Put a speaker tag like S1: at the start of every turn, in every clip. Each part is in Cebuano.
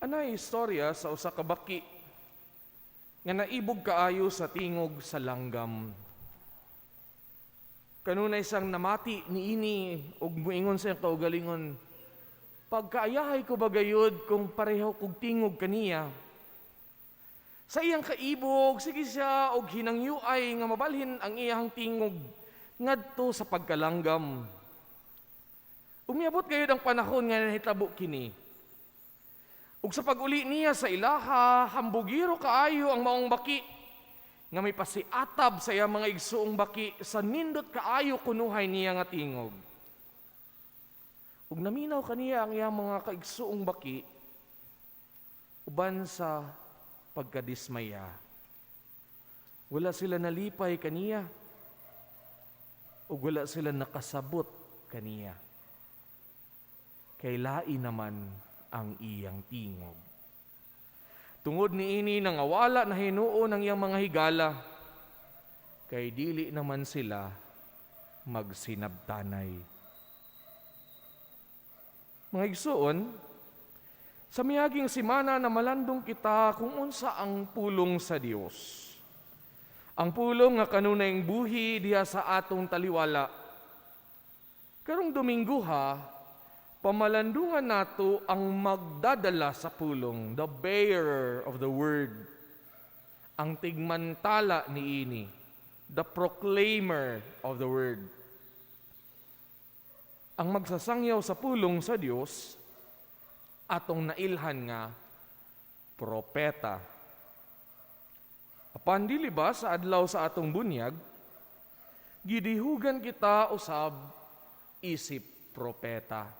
S1: Anay istorya sa usa ka baki nga naibog kaayo sa tingog sa langgam. Kanunay siyang namati niini ug muingon sa iyang kaugalingon, "Pagkaayahay ko ba gayud kung pareho kog tingog kaniya?" Sa iyang kaibog, sige siya og hinangyuay nga mabalhin ang iyang tingog ngadto sa pagkalanggam. Umiabot gayud ang panahon nga nahitabo kini. Ug sa pag-uli niya sa ilaha, hambugiro kaayo ang maong baki nga may pasiatab sa iyang mga igsuong baki sa nindot kaayo kunuhay niya nga tingog. Ug naminaw kaniya ang iyang mga kaigsuong baki uban sa pagkadismaya. Wala sila nalipay kaniya ug wala sila nakasabot kaniya. Kay lain naman ang iyang tingog. Tungod niini, nangawala na hinuon ang iyang mga higala kay dili naman sila magsinabtanay. Mga igsuon, sa miaging simana namalandong kita kung unsa ang pulong sa Dios. Ang pulong nga kanunayng buhi diha sa atong taliwala. Karong Domingo ha, pamalandungan nato ang magdadala sa pulong, the bearer of the word. Ang tigmantala niini, the proclaimer of the word. Ang magsasangyaw sa pulong sa Dios, atong nailhan nga propeta. Apan dili ba sa adlaw sa atong bunyag, gidihugan kita usab isip propeta?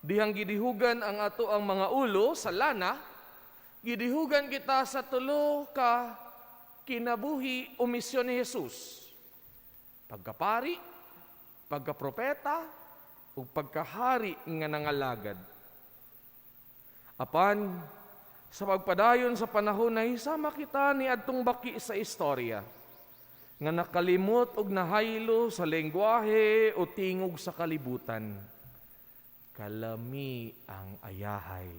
S1: Dihang gidihugan ang ato ang mga ulo sa lana, gidihugan kita sa tulo ka kinabuhi o misyon ni Jesus: pagkapari, pagkapropeta, ug pagkahari nga nangalagad. Apan sa pagpadayon sa panahon, nahisama kita ni adtong baki sa istorya nga nakalimot og nahaylo sa lengguwahe o tingog sa kalibutan. Kalami ang ayahay.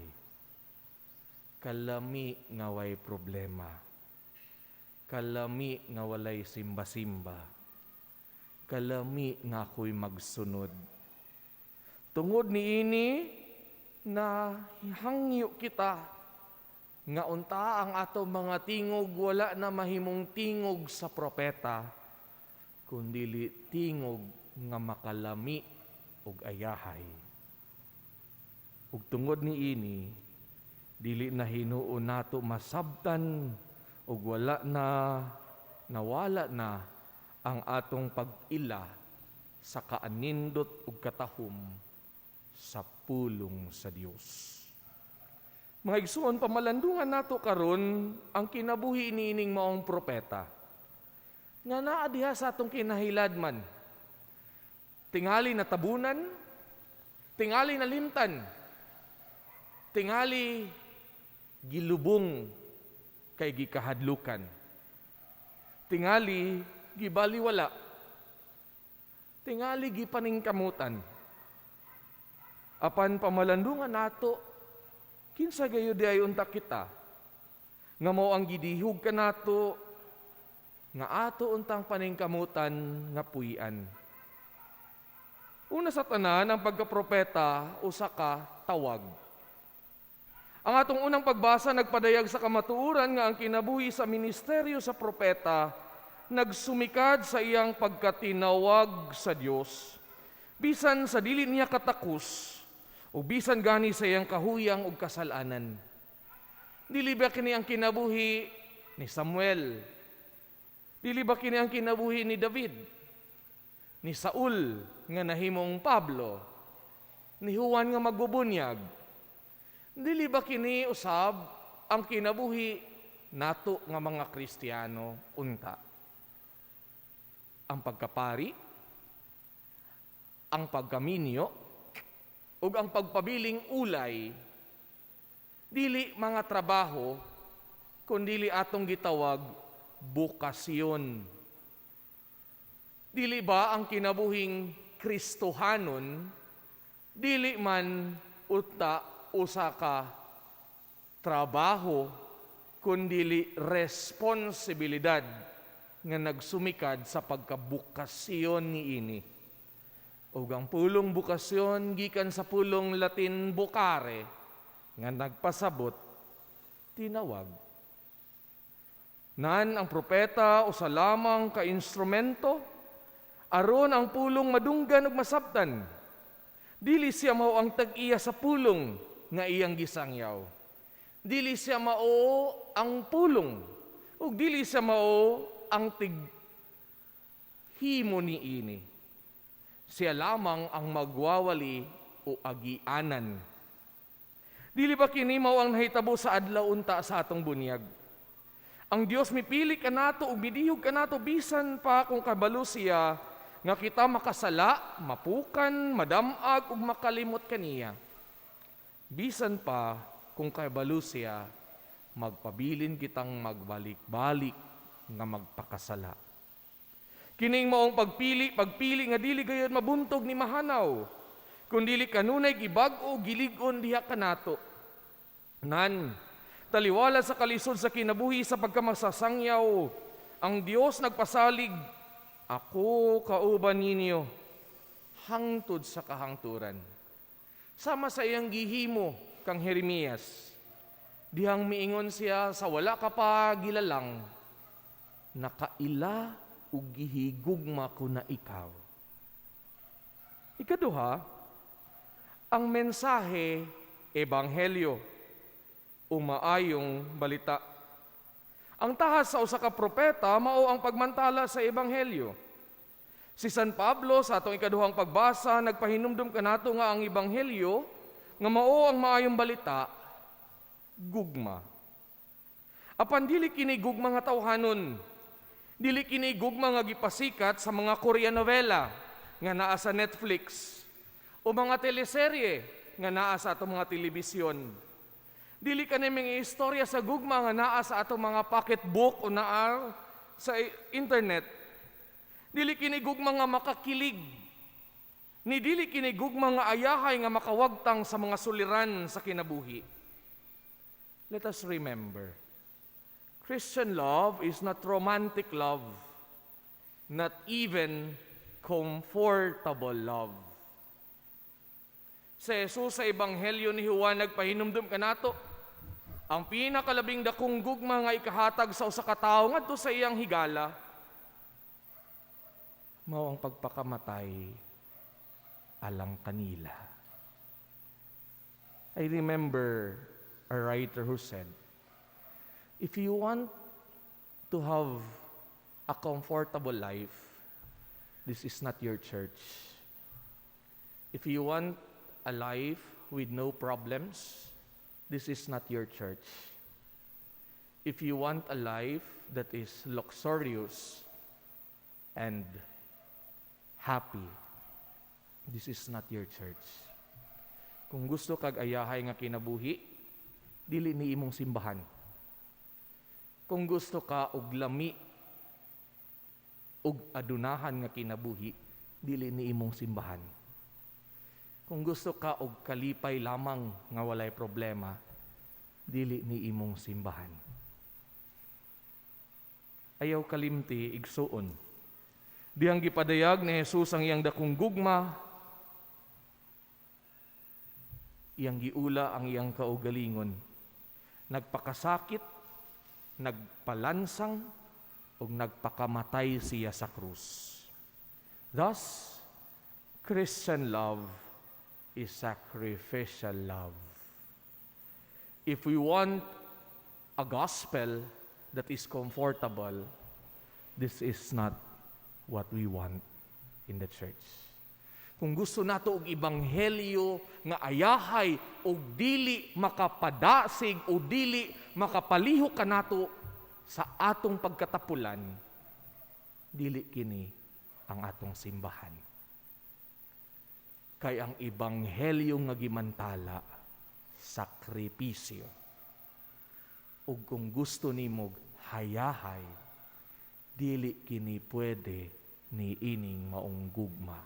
S1: Kalami nga way problema. Kalami nga walay simba-simba. Kalami nga ako'y magsunod. Tungod niini, na hangyo kita nga unta ang ato mga tingog wala na mahimong tingog sa propeta, kundili tingog nga makalami og ayahay. Ug tungod niini, dili na hinuon nato masabtan ug wala na nawala na ang atong pag-ila sa kaanindot ug katahom sa pulong sa Dios. Mga igsuon, pamalandungan nato karon ang kinabuhi niining maong propeta nga naa diha sa atong kinahiladman. Tingali natabunan, tingali nalimtan, tingali gilubong kay gikahadlukan. Tingali gibaliwala. Tingali gipaningkamutan. Apan pamalandungan nato, kinsa gayud diay unta kita nga mao ang gidihog kanato nga ato untang paningkamutan nga puy-an? Una sa tanan, ang pagkapropeta usa ka tawag. Ang atong unang pagbasa nagpadayag sa kamatuoran nga ang kinabuhi sa ministeryo sa propeta nagsumikad sa iyang pagkatinawag sa Dios, bisan sa dili niya katakos o bisan gani sa iyang kahuyang ug kasalanan. Dili ba kini ang kinabuhi ni Samuel? Dili ba kini ang kinabuhi ni David? Ni Saul nga nahimong Pablo? Ni Juan nga magbubunyag? Dili ba kini usab ang kinabuhi nato nga mga Kristiyano unta? Ang pagkapari, ang pagkaminyo, ug ang pagpabiling ulay dili mga trabaho, kundili atong gitawag bokasyon. Dili ba ang kinabuhing Kristohanon dili man uta usa ka Trabaho kundili responsibilidad nga nagsumikad sa pagkabukasyon niini. Ug ang pulong bukasyon gikan sa pulong Latin "vocare" nga nagpasabot tinawag. Nan ang propeta usa lamang ka instrumento aron ang pulong madunggan ug masabtan. Dili siya mao ang tag-iya sa pulong nga iyang gisangyaw. Dili siya mao ang pulong ug dili siya mao ang tig himo niini. Siya lamang ang magwawali o agianan. Dili ba kini mao ang nahitabo sa adlaw unta sa atong bunyag? Ang Dios mipili kanato ug midihog kanato bisan pa kung kabalo siya nga kita makasala, mapukan, madamag ug makalimot kaniya. Bisan pa kung kabalo siya, magpabilin kitang magbalik-balik nga magpakasala. Kining maong pagpili, pagpili nga dili gayud mabuntog ni mahanaw, kundili kanunay gibag-o, gilig-on diha kanato. Nan, taliwala sa kalisod sa kinabuhi sa pagkamasasangyaw, ang Dios nagpasalig, "Ako kauban ninyo hangtod sa kahangturan." Sama sa iyang gihimo kang Jeremias, dihang miingon siya sa wala ka pa gilalang, nakaila ug gihigugma ko na ikaw. Ikaduha, ang mensahe, ebanghelyo o maayong balita. Ang tahas sa usa ka propeta mao ang pagmantala sa ebanghelyo. Si San Pablo sa atong ikaduhang pagbasa nagpahinumdum kanato nga ang ebanghelyo nga mao ang maayong balita, gugma. Apan dili kini gugma nga tawhanon. Dili kini gugma nga gipasikat sa mga Korean novela nga naa sa Netflix o mga teleserye nga naa sa atong mga telebisyon. Dili kani mga istorya sa gugma nga naa sa atong mga pocketbook o naa sa internet. Dili kini gugma nga makakilig. Ni dili kini gugma nga ayahay nga makawagtang sa mga suliran sa kinabuhi. Let us remember, Christian love is not romantic love, not even comfortable love. Sa Jesus sa Ebanghelyo ni Juan nagpahinumdum kanato, ang pinakalabing dakong gugma nga ikahatag sa usa ka tawo ngadto sa iyang higala mao ang pagpakamatay alang kanila. I remember a writer who said, "If you want to have a comfortable life, this is not your church. If you want a life with no problems, this is not your church. If you want a life that is luxurious and happy, this is not your church." Kung gusto kag ayahay nga kinabuhi, dili ni imong simbahan. Kung gusto ka og lami og adunahan nga kinabuhi, dili ni imong simbahan. Kung gusto ka og kalipay lamang nga walay problema, dili ni imong simbahan. Ayaw kalimti, igsuon. Dihang gipadayag ni Jesus ang iyang dakong gugma, iyang giula ang iyang kaugalingon. Nagpakasakit, nagpalansang, ug nagpakamatay siya sa krus. Thus, Christian love is sacrificial love. If we want a gospel that is comfortable, this is not what we want in the church. Kung gusto nato og ebanghelyo nga ayahay og dili makapadasig o dili makapalihok kanato sa atong pagkatapulan, dili kini ang atong simbahan. Kay ang ebanghelyo nga gimantala, sakripisyo. Ug kung gusto nimo hayahay, dili kini pwede ni ining maong gugma.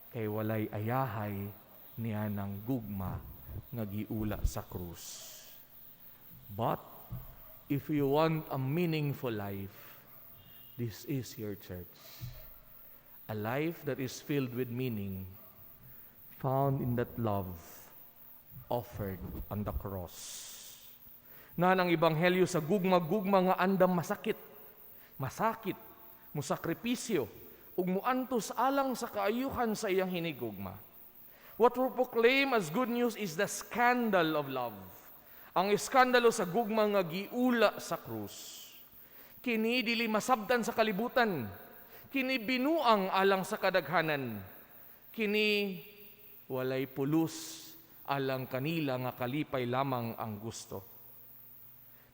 S1: Kay walay ayahay niya ng gugma nga giula sa krus. But if you want a meaningful life, this is your church. A life that is filled with meaning, found in that love offered on the cross. Na ang ebanghelyo sa gugma-gugma nga andam masakit, masakit, musakripisyo, ug muantos alang sa kaayuhan sa iyang hinigugma. What we proclaim as good news is the scandal of love. Ang iskandalo sa gugma nga giula sa krus. Kini dili masabtan sa kalibutan. Kini binuang alang sa kadaghanan. Kini walay pulos alang kanila nga kalipay lamang ang gusto.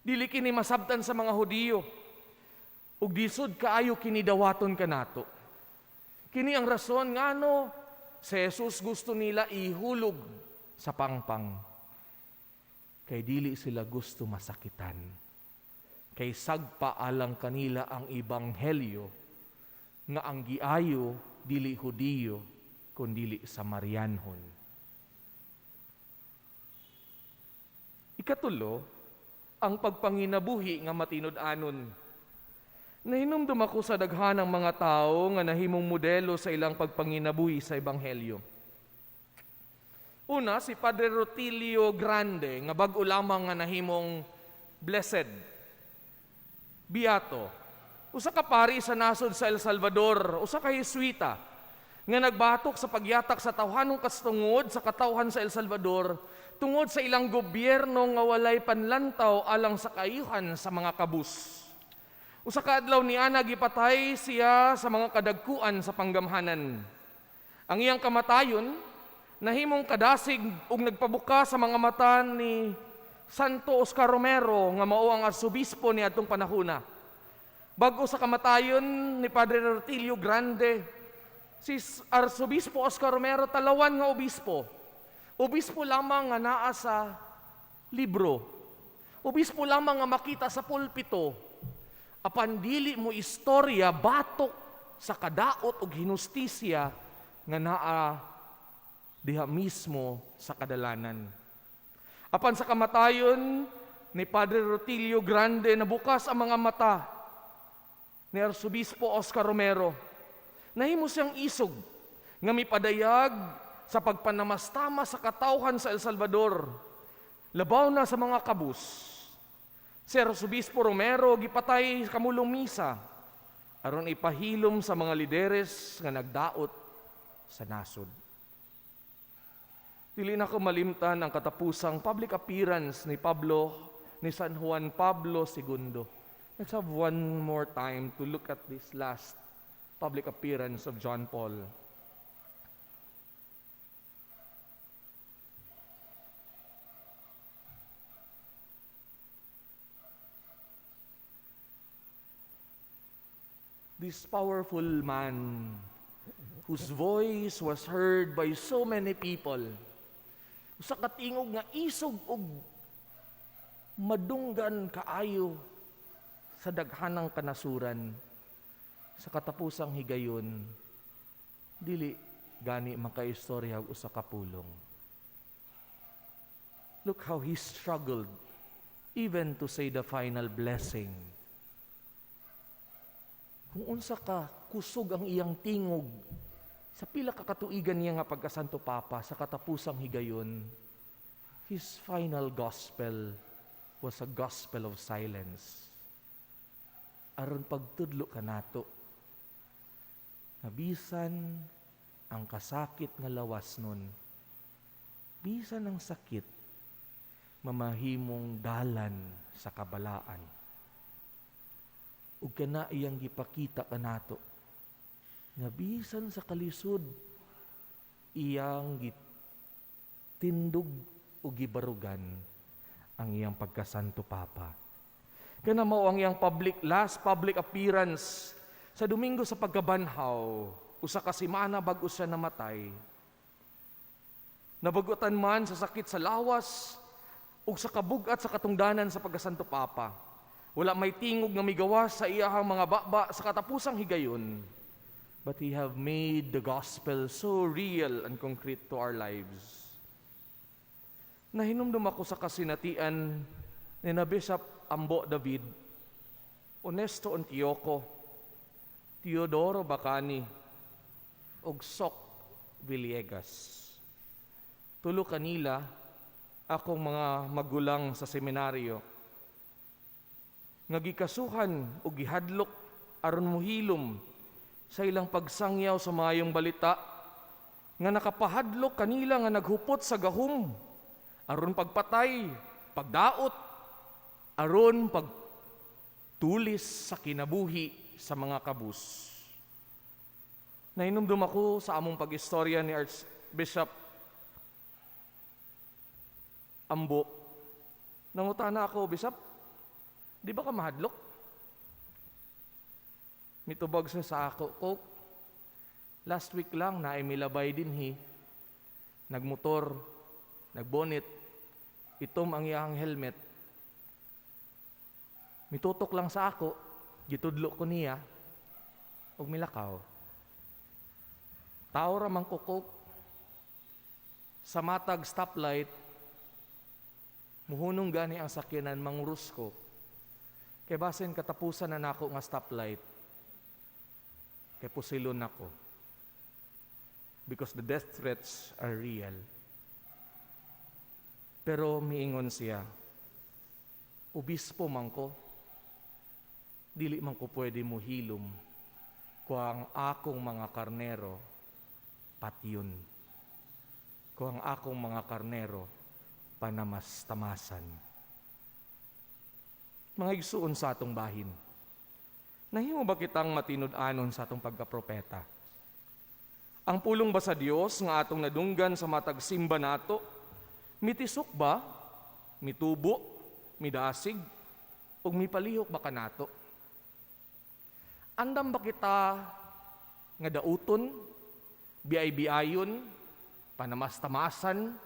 S1: Dili kini masabtan sa mga Hudiyo. Ug lisod kaayo kini dawaton kanato. Kini ang rason ngano si Jesus gusto nila ihulog sa pangpang. Kay dili sila gusto masakitan. Kay sagpa alang kanila ang ebanghelyo nga ang giayo dili Hudiyo kundili Samarianhon. Ikatulo, ang pagpanginabuhi nga matinud-anon. Nahinumdum ako sa daghanang mga tao nga nahimong modelo sa ilang pagpanginabuhi sa ebanghelyo. Una, si Padre Rutilio Grande, nga bag-o lamang nga nahimong blessed, Beato. Usa ka pari sa nasod sa El Salvador, usa ka Jesuita, nga nagbatok sa pagyatak sa tawhanong kastungod sa katawhan sa El Salvador, tungod sa ilang gobyerno nga walay panlantaw alang sa kaayuhan sa mga kabus. Usa ka adlaw ni ana gipatay siya sa mga kadagkuan sa panggamhanan. Ang iyang kamatayon nahimong kadasig ug nagpabuka sa mga mata ni Santo Oscar Romero nga mao ang arsobispo ni adtong panahona. Bag-o sa kamatayon ni Padre Rutilio Grande, si Arsobispo Oscar Romero talawan nga obispo. Obispo lamang nga naa sa libro. Obispo lamang nga makita sa pulpito. Apan dili mo istorya batok sa kadaot og hinustisya nga naa diha mismo sa kadalanan. Apan sa kamatayon ni Padre Rutilio Grande, nabukas ang mga mata ni Arsobispo Oscar Romero. Nahimo siyang isog nga mipadayag sa pagpanamastama sa katawhan sa El Salvador, labaw na sa mga kabus. Si Arsobispo Romero gipatay kamulong misa aron ipahilom sa mga lideres nga nagdaot sa nasod. Dili na ko malimtan ang katapusang public appearance ni San Juan Pablo II. Let's have one more time to look at this last public appearance of John Paul. This powerful man whose voice was heard by so many people, usa ka tingog nga isog og madunggan kaayo sa daghanang kanasuran, sa katapusang higayon, dili gani makaistorya og usa ka pulong. Look how he struggled even to say the final blessing. Kung unsa ka kusog ang iyang tingog sa pila ka katuigan niya nga pagkasanto Papa, sa katapusang higayon, his final gospel was a gospel of silence. Aron pagtudlo kanato, nga bisan ang kasakit nga lawas nun, bisan ang sakit, mamahimong dalan sa kabalaan. Ug kana iyang gipakita kanato, nga bisan sa kalisod, iyang gitindog o gibarugan ang iyang pagkasanto Papa. Kana mao ang iyang last public appearance sa Domingo sa pagkabanhaw, usa ka semana bag-o siya namatay. Nabagutan man sa sakit sa lawas ug sa kabugat sa katungdanan sa pagkasanto Papa. Wala may tingog nga migawas sa iyahang mga baba sa katapusang higayon. But he have made the gospel so real and concrete to our lives. Nahinumdum ako sa kasinatian ni na Bishop Ambo David, Honesto Ongtioco, Teodoro Bacani, ug Soc Villegas. Tulo kanila akong mga magulang sa seminaryo nga gikasuhan o gihadlok aron mohilom sa ilang pagsangyaw sa maayong balita, nga nakapahadlok kanila nga naghupot sa gahom aron pagpatay, pagdaot, aron pagtulis sa kinabuhi sa mga kabus. Nahinumdum ako sa among pag-istorya ni Archbishop Ambo. Nangutana ako, "Bishop, di ba ka mahadlok?" Mitubag siya sa ako, "Kok, last week lang na milabay dinhi, nagmotor, nagbonit, itom ang iyang helmet. Mitutok lang sa ako, gitudlo ko niya, ug milakaw. Tao ra man ko, Kok. Sa matag stoplight, muhunong gani ang sakyanan, mangurus ko. Kay basin katapusan na nako nga stoplight, kay pusilon nako. Because the death threats are real." Pero miingon siya, "Obispo man ko, dili man ko pwede mohilom kung ang akong mga karnero patyon. Kung ang akong mga karnero panamas-tamasan." Mga igsuon sa atong bahin, nahimo ba kitang matinud-anon sa atong pagkapropeta? Ang pulong ba sa Dios nga atong nadunggan sa matag simba nato, mitisok ba, mitubo, midasig, ug mipalihok ba kanato? Andam ba kita nga dauton, biay-biayon, panamastamasan,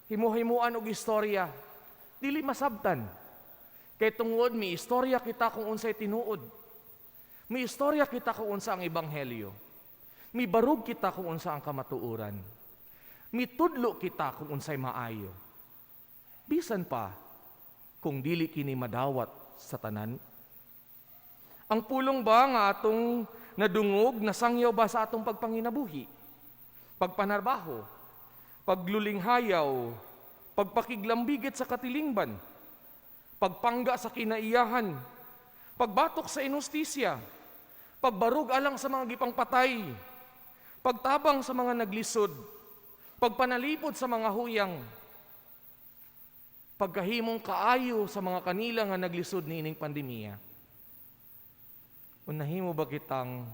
S1: himo-himuan og istorya, dili masabtan? Kay tungod mi istorya kita kung unsay tinuod. Mi istorya kita kung unsa ang ebanghelyo. Mibarug kita kung unsa ang kamatuoran. Mitudlo kita kung unsay maayo. Bisan pa kung dili kini madawat sa tanan. Ang pulong ba nga atong nadungog, nasangyaw ba sa atong pagpanginabuhi, pagpanarbaho, paglulinghayaw, pagpakiglambigit sa katilingban, pagpangga sa kinaiyahan, pagbatok sa inustisya, pagbarug alang sa mga gipangpatay, pagtabang sa mga naglisod, pagpanalipod sa mga huyang, pagkahimong kaayo sa mga kanila nga naglisod niining pandemya? Nahimo ba kitang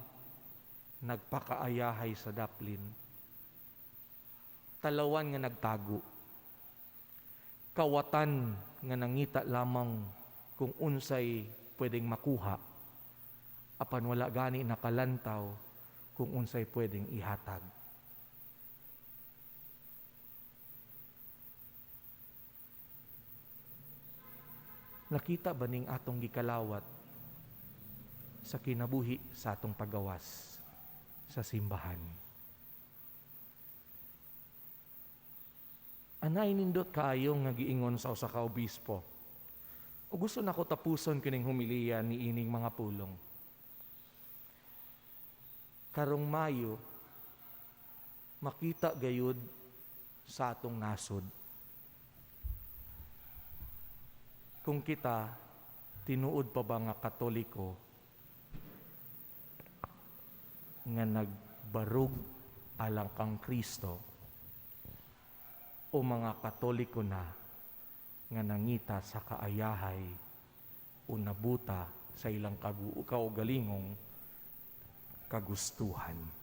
S1: nagpakaayahay sa daplin? Talawan nga nagtago. Kawatan nga nangita lamang kung unsay pwedeng makuha, apan wala gani nakalantaw kung unsay pwedeng ihatag. Nakita ba ning atong gikalawat sa kinabuhi sa atong pagawas sa simbahan? Anay nindot kaayo nga giingon sa usa ka obispo. O gusto nako tapuson kining homilya ni ining mga pulong. Karong Mayo, makita gayud sa atong nasod kung kita tinuod pa ba nga Katoliko nga nagbarug alang kang Kristo o mga Katoliko na nga nangita sa kaayahay o nabuta sa ilang kaugalingong kagustuhan.